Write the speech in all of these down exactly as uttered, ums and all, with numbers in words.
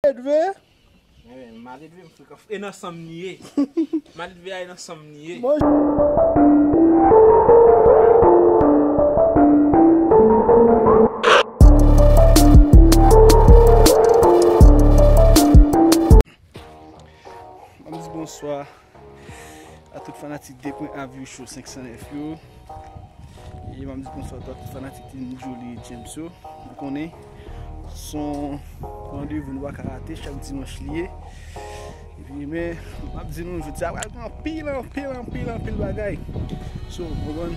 Maledve. Maledve, m frekan. E nan san m li ye. Maledve a, e nan san m li ye. M ap di bonswa a tout fanatik de pwen a View Show senk san nèf yo. E m ap di bonswa tou a tout fanatik Team Julie James yo. Nou konnen se yon randevou nou pa ka rate, chak dimanch li ye. Epi, men, m ap di nou, jodi a pral gen anpil, anpil, anpil, anpil bagay. So, w konprann?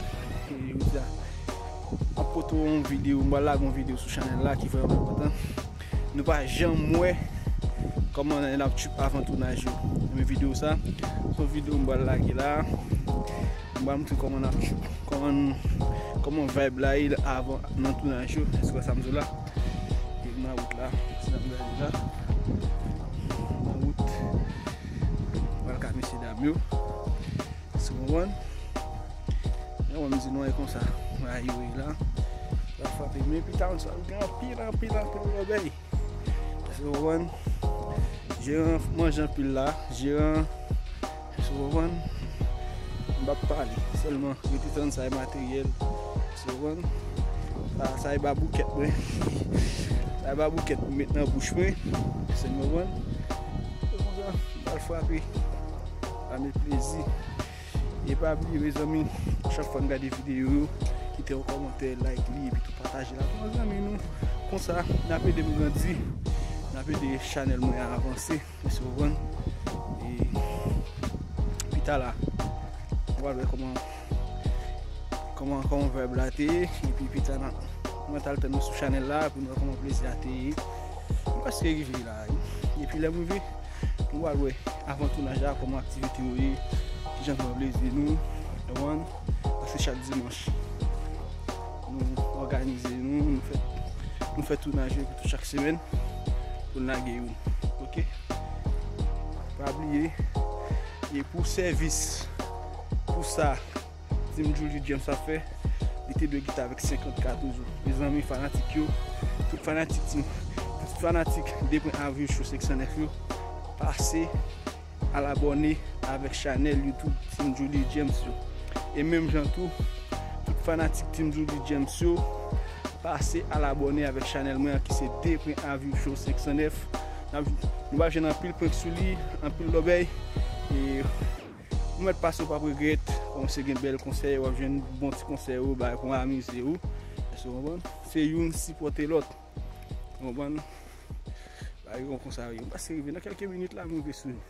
E jodi a, m ap pote yon videyo, m pral lage yon videyo sou chanèl la ki vrèman enpòtan. Nou pa janm wè kòman n ap trip avan tounaj yo. Men videyo sa, se yon videyo m pral lage la. M pral montre kòman n ap trip, kòman, kòman vibe la ye avan nan tounaj yo. Èske w wè sa m di w la? E m nan wout la, si n ap gade la. Nan wout. M pral ka mesye dam yo. Si w konprann? Mwen, mwen, m di nou e konsa. Mwen, yo ye la. L ap frape. Men pita, sa gen anpil, anpil, anpil lòbèy. Èske w konprann? Jeran manje anpil la. Jeran, èske w konprann? M p ap pale. Sèlman, rete tann sa e materyèl. Èske w konprann? Sa, sa e baboukèt mwen. Sa e baboukèt mwen met nan bouch mwen. Èske w konprann? Se konsa, m pral frape. Sa met plezi. E pa bliye, mezanmi, chak fwa n gade videyo yo, kite yon kòmantè, like li, epi tou pataje l ak yon zanmi nou. Konsa, n ap ede m grandi, n ap ede chanèl mwen a avanse. Èske w konprann? E pita la, nou pral wè kòman, kòman, kòman vibe la te ye, epi pita n ap, mwen t al tann nou sou chanèl la, pou nou wè kòman plezi a te ye. Nou prèske rive la, wi. Epi lè m rive, nou pral wè avan tounaj la, kòman aktivite yo ye, kijan nou plezi nou, w konprann? Paske chak dimanch, nou òganize nou, nou fè, nou fè tounaj yo tou chak semèn pou n lage youn. Oke? Pa bliye, e pou sèvis, pou sa, Team Julie James ap fè, li te dwe kite avèk senkant ka toujou. Mezanmi, fanatik yo, tout fanatik Team, tout fanatik de pwen a View Show senk san nèf yo, pase al abòne avèk chanèl YouTube Team Julie James yo. E menm jan tou, tout fanatik Team Julie James yo, pase al abòne avèk chanèl mwen an ki se de pwen a View Show senk san nèf. N ap, nou va jwenn anpil prank sou li, anpil lòbèy. E ou mèt pase, ou p ap regrèt. Kòmanse gen bèl konsèy, w ap jwenn bon ti konsèy ou bay pou amize ou. Èske w konprann? Se youn sipòte lòt. Ou konprann? Bagay yo konsa yo. M pase rive nan kèlke minit la, m rive sou yo.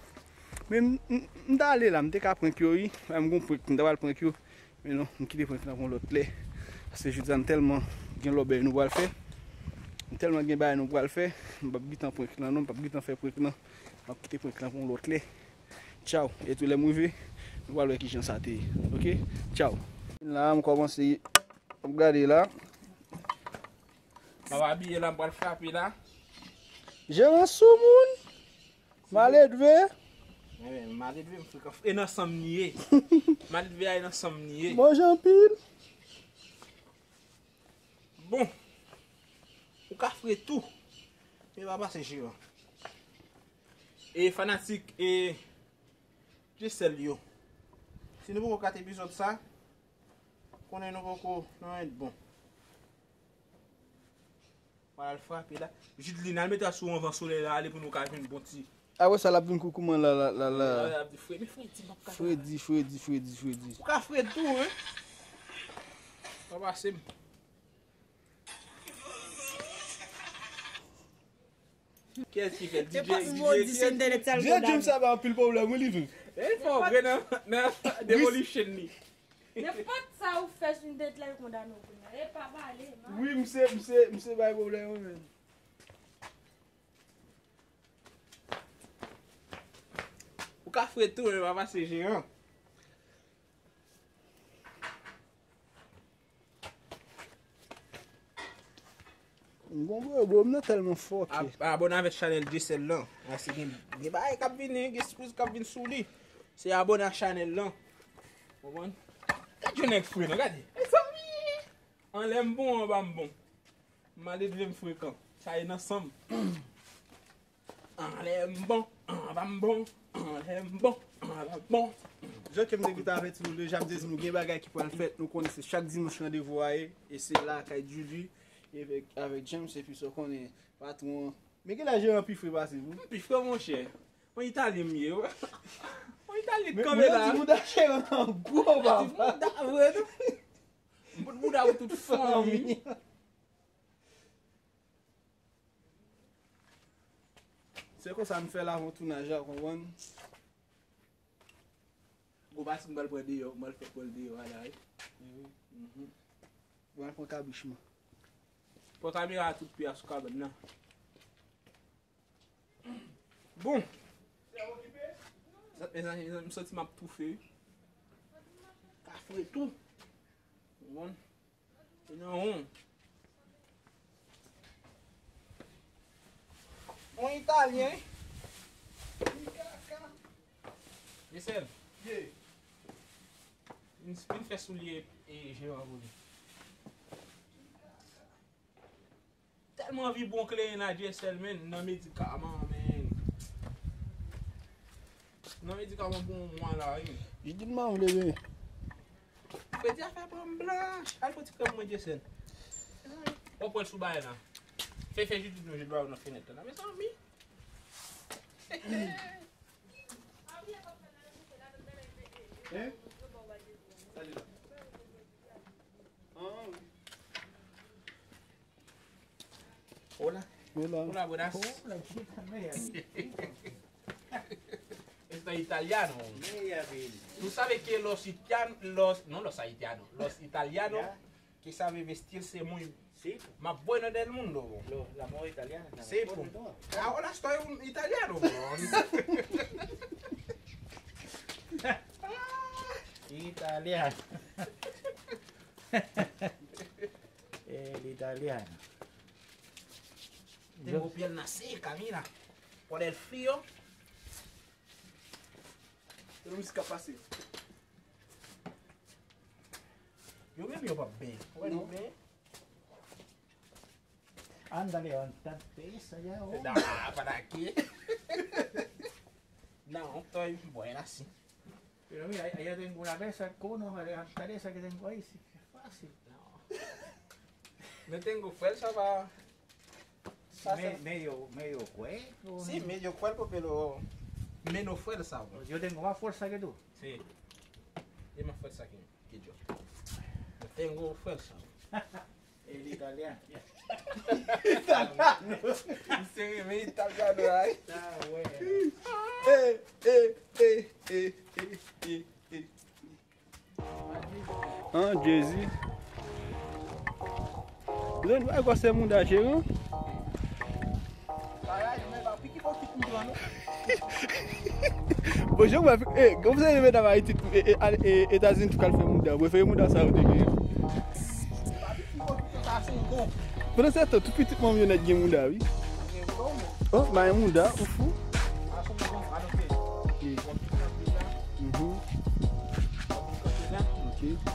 Men m, m, m ta ale la, m te ka prank yo, wi. M gon prank, m ta pral prank yo. Men non, m kite prank lan pou yon lòt lè. Paske jodi a m tèlman gen lòbèy nou pral fè. M tèlman gen bagay nou pral fè. M p ap gentan prank lan non, m p ap gentan fè prank lan. M ap kite prank lan pou yon lòt lè. Tchaw. E tou lè m rive, nou pral wè kijan sa te ye. Oke? Tchaw. La, m kòmanse ap gade la. M ap abiye la, m pral frape la. Jeran sou moun. Maledve. Maledve, m frekan. E nan san m li ye. Maledve a, e nan san m li ye. Manje anpil. Bon. Ou ka fre tou. Men pa pase Jeran. E fanatik, e Jesèl yo. Si nou poko gate epizòd sa, konnen nou poko nan anyen bon. Pral frape la. Jidlin, al mete sou anvan solèy la ale pou nou ka jwenn bon ti. Apre sa, l ap vin koukouman la, la, la, la. L ap di fredi, fredi, m ap ka. Fredi, fredi, fredi, fredi. Ou ka fredi tou, wi. Pa pase m. Kiyès ki fè? D J, D J James sa ba anpil pwoblèm, wi, li vre. E fò vre nan, nan demolition li. Nenpòt sa ou fè sou entènèt la, yo kondane w kounye a. E pa pale, man. Wi, misye, misye, misye bay pwoblèm, wi, men. Ou ka fre tou, men pa pase Jeran. M gon bro, bro, m nan tèlman fòke. Ab-, abòne avèk chanèl Jesèl lan. Paske gen, gen bagay k ap vini, gen sipriz k ap vin sou li. Se abòne ak chanèl lan. Konprann? Gad yon nèg fre non, gade. Mezanmi! Anlè m bon, anba m bon. Maledve m frekan. Sa e nan san m. Anlè m bon, anba m bon, anlè m bon, anba m bon. Jan ke m te gentan avèti nou deja, m te di nou gen bagay ki pral fèt, nou konnen se chak dimanch randevou a ye, e se la kay Djouly, avèk, avèk James, epi sa w konnen, patwon an. Men gen la jeran pi fre pase m wi. Pi fre, monchè. Yon Italyen m ye, wi. Yon Italyen k kanpe la. Men, men, ti bouda cheri an gwo, papa. Ti bouda vre, non. M pot bouda pou tout fanmi. Se konsa n fè l avan tounaj la, w konprann? Gwo pati m pral pran deyò, m pral fè pran l deyò a la, wi. Mhm. Mwen pran kabich mwen. Pran kamera a tout pye a sou kabann nan. Bon. Sa, mezanmi, mezanmi, m santi m ap toufe, wi. Ka fre tou. Bon. E nan won. Yon Italyen. Jesèl. Ye. Vin, vin fè soulye e jeran pou li. Tèlman anvi bon kleren la, Jesèl, men, nan medikaman, men. Nan medikaman pou yon mwa la, wi. Jidit m a vle, men. Fredi a fè po m blanch. Al pran ti krèm mwen, Jesèl. W ap pran l sou bagay la. Fè, fè jidit nou, jidit ba yo nan fenèt la, mezanmi. Hein? Sa li la. Ah, wi. Hola. Hola. Hola, buenas. Hola, ¿qué tal? Esto es italiano. Mira, bien. Tú sabes que los haitian-, los, no los haitianos, los italianos Ya. que saben vestirse muy Sí, po. Más bueno del mundo, po. Lo, la moda italiana está Sí, mejor po. De todo. Ahora estoy un italiano, po. Italiano. El italiano. Tengo piel seca, mira. Por el frío. Yo menm si k ap pase. Yo menm yo p ap benyen. Wè nou benyen. Ándale, levántate esa ya, oh. Nah, ¿para qué? No, estoy buena así. Pero mira, allá tengo una mesa, ¿cómo no va a levantar esa que tengo ahí? Sí, es fácil. No. No tengo fuerza para Sa, Me-, sa. Medio, medio cuerpo, Sí, ¿no? Medio cuerpo, pero menos fuerza, bro. Yo tengo más fuerza que tú. Sí. Tiene más fuerza que, que yo. Yo tengo fuerza. El italiano. Italiano. Se renmen italiano, ay. Está bueno. Eh, eh, eh, eh, eh, eh, eh. An, Jezi. Mezanmi, pa gwosè mouda, cheri. Bon, jewografi, eh, kòm se medam Ayiti, eh, eh, al-, eh, Etazini tou k al fè mouda. Prefere mouda sa yo te genyen. Pandan se tan, tout pitit manmi yo nèt gen mouda, wi. Oh, bay mouda, ou fou? Mhm. Ok. Mhm.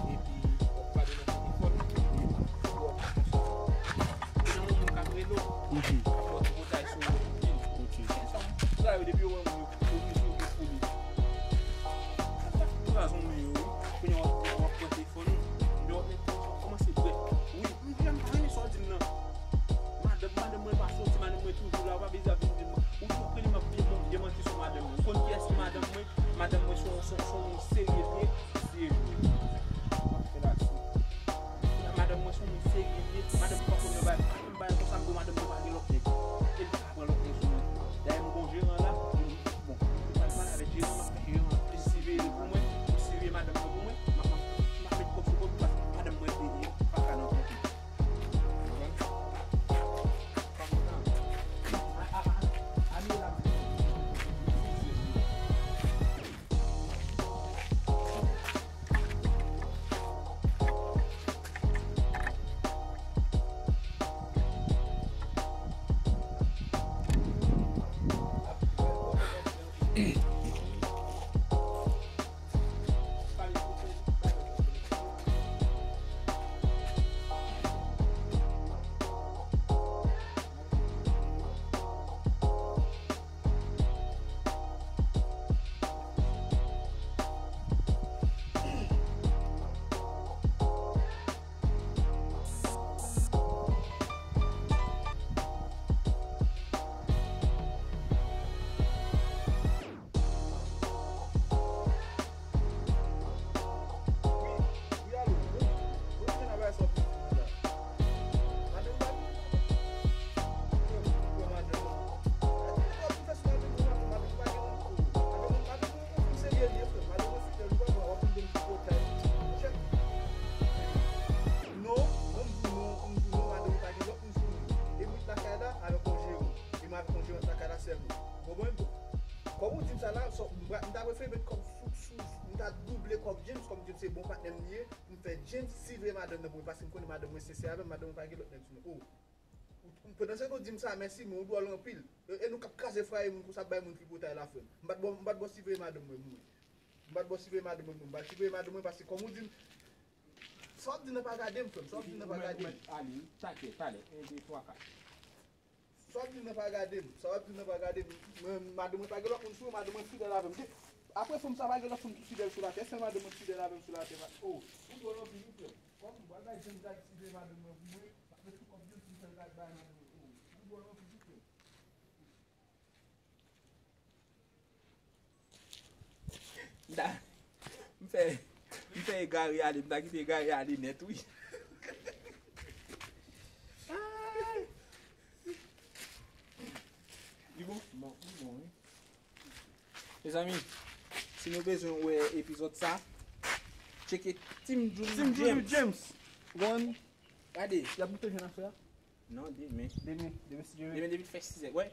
Ok. Madanm, madanm mwen pa soti, madanm mwen toujou la, ou pa bezwen ap vin di m, ou tou premye m ap deman-, demanti sou madanm mwen. Ou konn kiyès ki madanm mwen? Madanm mwen se yon, se yon, se yon moun serye li ye, serye li ye. W ap fè la sou. Madanm mwen se yon moun serye li ye, madanm mwen pa konn nan bagay, pa konn bagay konsa, m di w madanm mwen pa gen lòt nèg. E li pa pran lòt nèg sou mwen. Dayè m gon jeran la, e li, bon, m pral pale avèk jeran, m ap fè jeran an plis siveye li pou mwen, pou siveye madanm mwen pou mwen, m ap, m ap met kòb sou kòb, paske madanm mwen, e, e, pa ka nan konfli. Konprann? Kòm ou di m sa la, m ta prefere met kòb sou, sou, m ta double kòb James, kòm James se bon patnè m li ye, pou m fè James siveye madanm nan pou mwen, paske m konnen madanm mwen sensè avè m, madanm mwen pa gen lòt nèg sou mwen. Oh. Pandan se tan w di m sa, mèsi, men ou dwòl anpil. E, e nou k ap kraze fwaye moun konsa, ap bay moun tripotay la, frè m. M pa t ba w, m pa t ba w siveye madanm mwen pou mwen. M pa t ba w siveye madanm mwen pou mwen. M pa t siveye madanm mwen paske kòm ou di m, sa w ap di nan pa gade m, frè m. Sa w ap di nan pa gade m. Epi ou mèt, ou mèt ale, wi. Takè, talè. En, de, twa, kat. Sa w ap di nan pa gade m. Sa w ap di nan pa gade m. Mwen, madanm mwen pa gen lòt moun sou mwen, madanm mwen fidèl avè m. Apre fanm sa pa gen lòt fanm ki fidèl sou latè, sèl madanm mwen ki fidèl avè m sou latè. Oh, ou dwòl anpil wi, frè m. Kòm ou pa bay James Jack siveye madanm mwen pou mwen, m ap met tout kòb James pou m fè l bay madanm mwen. Oh, ou dwòl anpil wi, frè m. Da. M fè, m fè egare ale, m ta kite egare ale nèt wi. Li bon? Bon, li bon wi. Mezanmi, si nou bezwen wè epizòd sa, tcheke Team Julie James. Team Julie James. One. Gade. Y ap moute jwenn afè a. Non, demen. Demen, demen si Dye vle. Demen depi l fè sizè, wè.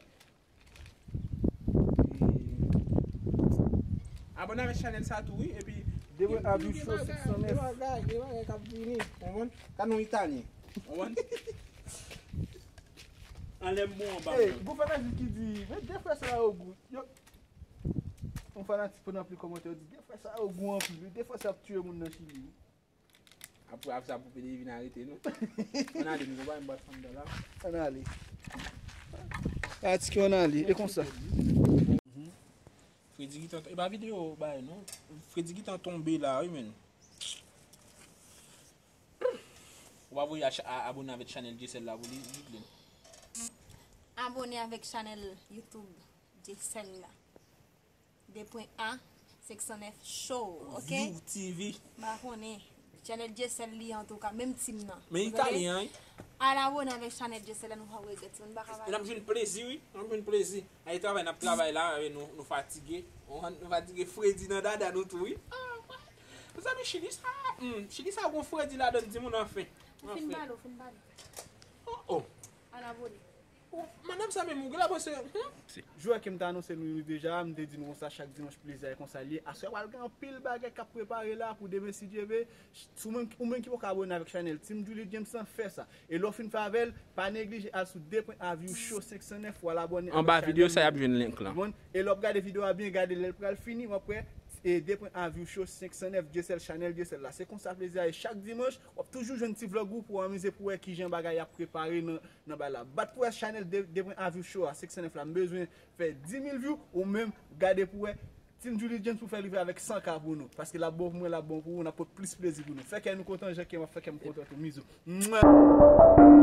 Abòne avèk chanèl sa tou wi, epi Demen Avil Show six cent neuf. Gen bagay, gen bagay k ap vini. Konprann? Ka nou italyen. Konprann? Anlè m bon anba m. Gon fanatik ki di, men de frè sa yo gou. Yo. Yon fanatik pandan pli kòmantè yo di, de frè sa yo gou anpil wi, de frè sa ap tiye moun nan Chili wi. Apre avsa pou pede vin arete nou. Ann ale nou konprann m bat fanm dan la. Ann ale. Atike ann ale. E konsa. Fredi gentan e pa videyo bay non. Fredi gentan tonbe la wi menn. Ou pa voye abone avèk chanèl Dyesèl la pou li vit li. Abone avèk chanèl YouTube Dyesèl la. De pwen A, senk san nèf Show, ok? View T V. M pa konnen. Chanèl Dyesèl li antouka, menm team nan. Men italyen, wi. Al abone avèk chanèl Dyesèl la, nou p ap regrèt, timoun, m pa ka pale. N ap jwenn plezi, wi. N ap jwenn plezi. Ay travay, n ap travay la, nou, nou fatige. Nou fatige Fredi nan dada nou tou, wi. Mezanmi, Chili sa, hmm, Chili sa gon Fredi ladann, timoun, anfen. Ou fin pale, ou fin pale. Oh, oh. Al abone. Madanm sa menm ou gen la panse. Jwè ke m te anonse nou yo deja, m te di nou konsa chak dimanch plezi a e konsa l ye. Aswè pral gen anpil bagay k ap prepare la pou demen si Dye vle. Si w menm, ou menm ki poko abone avèk chanèl Team Julie James lan, fè sa. E lè w fin fè avè l, pa neglije al sou de pwen avil show senk san nèf pou w al abone avèk chanèl. Anba videyo sa y ap jwenn link lan. Bon, e lè w ap gade videyo a byen, gade lè l pral fini, w ap wè e de pwen avil show senk san nèf Dyesèl, chanèl Dyesèl la. Se konsa plezi a ye chak dimanch, w ap toujou jwenn ti vlog ou pou w anmize pou w wè kijan bagay ap prepare nan nan bay la. Bat pou wè chanèl de pwen avil show a senk san nèf la. M bezwen fè dis mil view ou menm gade pou wè Team Julie James pou fè rive avèk san K pou nou. Paske l ap bon pou mwen, l ap bon pou ou, n ap pot plis plezi pou nou. Fè kè nou kontan jan ke m ap fè kè m kontan tou. Mizou. Mwah.